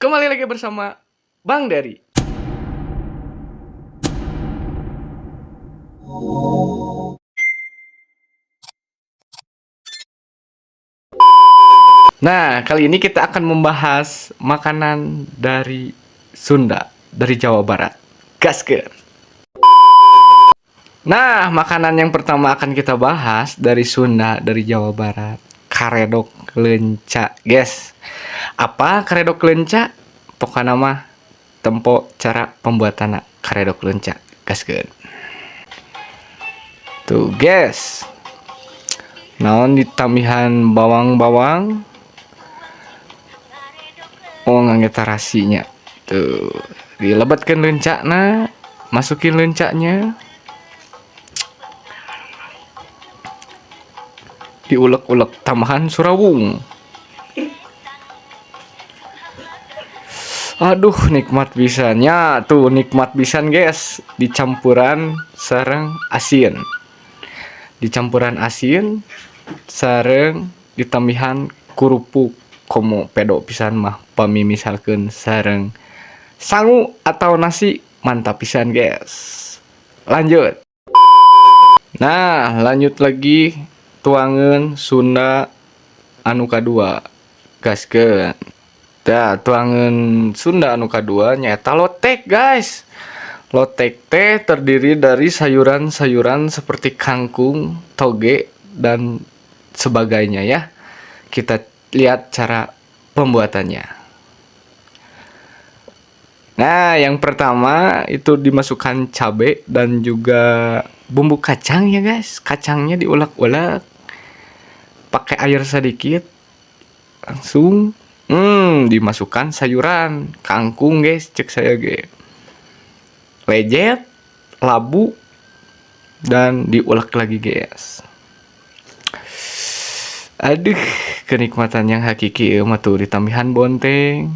Kembali lagi bersama Bang Dery. Nah, kali ini kita akan membahas makanan dari Sunda, dari Jawa Barat. Gaskeun. Nah, makanan yang pertama akan kita bahas dari Sunda, dari Jawa Barat, karedok leunca, guys. Apa karedok leunca? Pokoknya mah tempo cara pembuatanna karedok leunca. Gaskeun. Tuh, guys. Naon ditambihan bawang-bawang. Oh, ngangge tarasinya. Tuh, dilebetkeun leuncana, masukin leuncanya. Diulek-ulek tambahan surawung. Aduh, nikmat pisannya tuh, nikmat pisan, guys. Dicampuran sareng asin. Dicampuran asin sareng ditambihan kerupuk, komo pedo pisan mah pami misalkeun sareng sangu atau nasi, mantap pisan, guys. Lanjut. Nah, lanjut lagi tuangan Sunda anu kadua. Gaskeun. Dah, tuangan Sunda anu kadua nyaeta lotek, guys. Lotek teh terdiri dari sayuran-sayuran seperti kangkung, toge, dan sebagainya ya. Kita lihat cara pembuatannya. Nah, yang pertama itu dimasukkan cabai dan juga bumbu kacang ya, guys. Kacangnya diulek-ulek pakai air sedikit, langsung dimasukkan sayuran kangkung, guys, cek saya ge. Lejet, labu, dan diulek lagi, guys. Aduh, kenikmatan yang hakiki ieu mah, tuh ditambihan bonteng.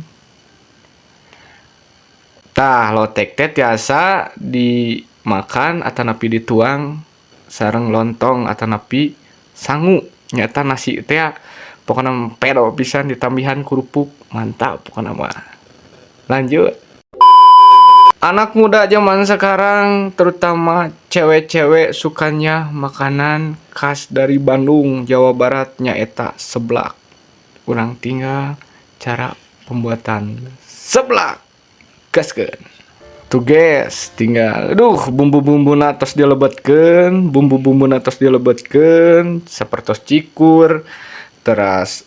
Tah, lotek teh tiasa dimakan atanapi dituang sareng lontong atanapi sangu, nyaeta nasi teh. Pokoknya pedo pisan, ditambihan kerupuk, mantap pokoknya mah. Lanjut. Anak muda zaman sekarang, terutama cewek-cewek, sukanya makanan khas dari Bandung, Jawa Barat, nyaeta seblak. Urang tinggal cara pembuatan seblak. Gaskeun. Tuh, guys, tinggal aduh, bumbu-bumbuna tos dilebetkeun, bumbu-bumbuna tos dilebetkeun sapertos cikur, teras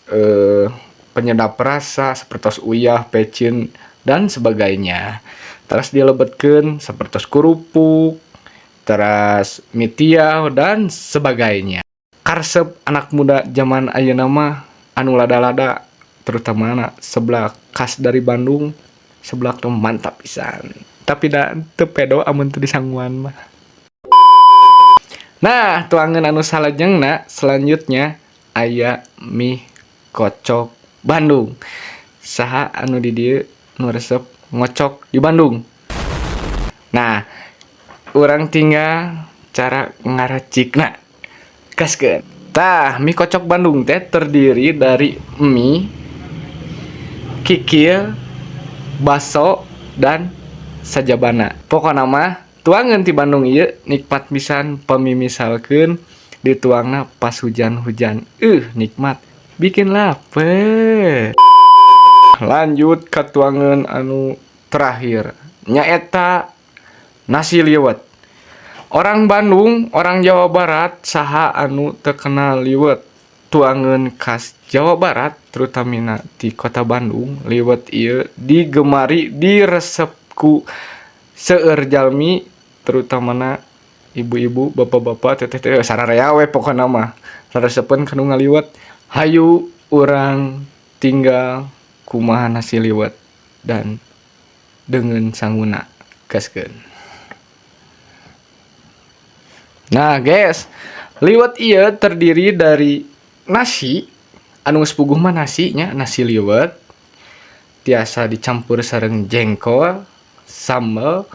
penyedap rasa sepertos uyah, pecin, dan sebagainya. Terus dilebetkeun sapertos kerupuk, teras mie tiaw, dan sebagainya. Karesep anak muda zaman ayeuna mah anu lada-lada, terutama seblak khas dari Bandung. Seblak tuh mantap pisan. Tapi da teu pedo amun teu disanguan mah. Nah, tuangan anu salajengna, selanjutnya aya mie kocok Bandung. Saha anu di dieu nu resep ngocok di Bandung? Nah, urang tinggal cara ngaracikna. Gaskeun. Tah, mie kocok Bandung teh terdiri dari mie, kikil, baso, dan sajabana. Pokokna mah tuangan ti Bandung ieu nikmat pisan pami misalkeun dituangna pas hujan-hujan. Nikmat. Bikin lapar. Lanjut ke tuangan anu terakhir, nyaeta nasi liwet. Orang Bandung, orang Jawa Barat, saha anu terkenal liwet? Tuangan khas Jawa Barat, terutamina di kota Bandung, liwet ieu digemari, diresep ku seueur jalmi, terutamana ibu-ibu, bapak-bapak, teteh-teteh, sararea we pokona mah resepeun kanu ngaliwet. Hayu urang tinggal kumaha nasi liwet dan dengan sanguna. Gaskeun. Nah, guys, liwet ieu terdiri dari nasi anu geus puguh mah nasinya, nasi liwet tiasa dicampur sareng jengkol, sambel,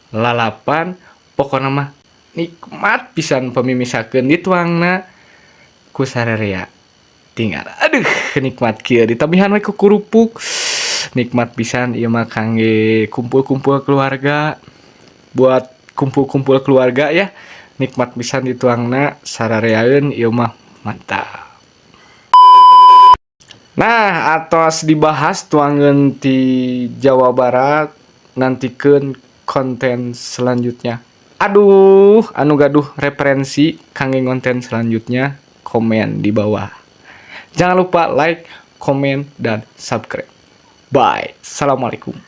lalapan, pokona mah nikmat pisan pami misalkeun dituangna ku sararea. Tinggal aduh, nikmat kieu ditambihan we ku kerupuk. Nikmat pisan ieu mah kangge kumpul-kumpul keluarga, buat kumpul-kumpul keluarga ya. Nikmat pisan dituangna sarareaeun, ieu mah mantap. Nah, atos dibahas tuangan ti Jawa Barat, nantikeun konten selanjutnya. Aduh, anu gaduh referensi kangge konten selanjutnya, komen di bawah. Jangan lupa like, komen, dan subscribe. Bye. Assalamualaikum.